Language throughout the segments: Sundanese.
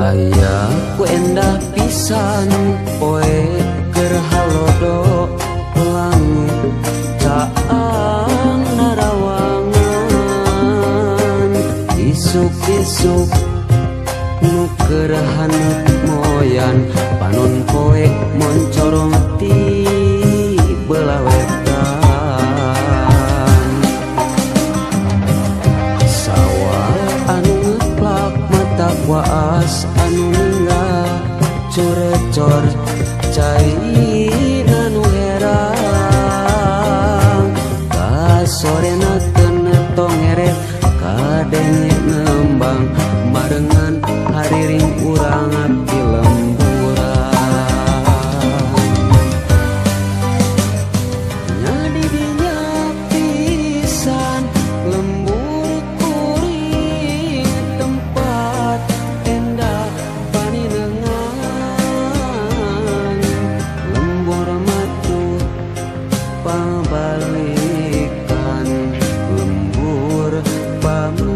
Aya ku endah pisan poe keur halodo langit caang narawangan isuk-isuk nu keur haneut moyan panon poe moncorong ti belah wetan sawah anu ngeplak mata waas anu ninggal corecor cai anu herang kasorena keuna tongeret kadenge nembang barengan hariring urang di lemburan nya didinya pisan lembur kuring tempat endah paninengan lembur matu pabalikan lembur pamidangan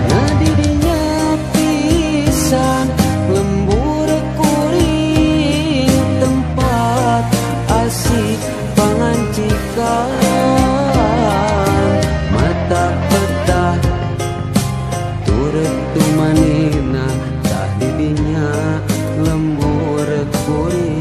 ngadidinya pisan lembur kuring tempat asik pangancikan mata petah turut tumanina tah didinya lembur kuring.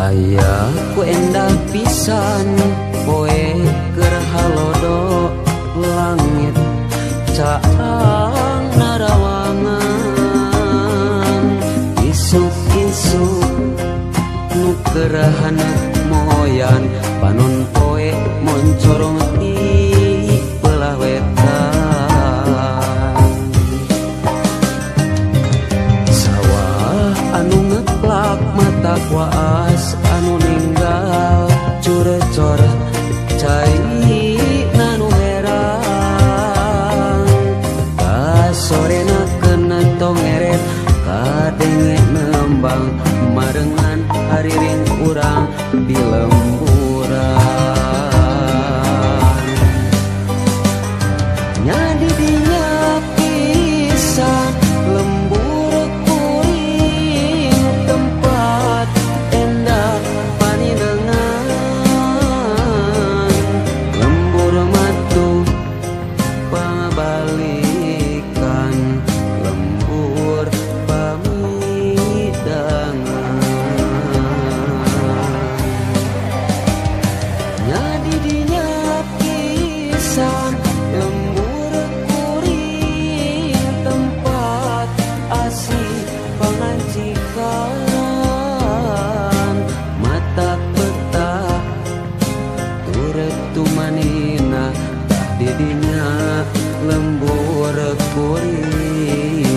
Aya ku endah pisan poe keur halodo langit caang narawangan isuk-isuk nu keur haneut moyan panon poe moncorong ti belah wetan sawah anu ngeplak mata waas anu ninggal curecor cai nanu herang kasorena keuna tongeret kadenge nembang marengan hariring urang di lemburan nya didinya pisan lembur kuring tempat endah paninengan lembur matu pabalikan lembur pamidangan nya didinya pisan lembur kuring tempat asih pangancikan mata petah turut tumanina tah didinya lembur kuring.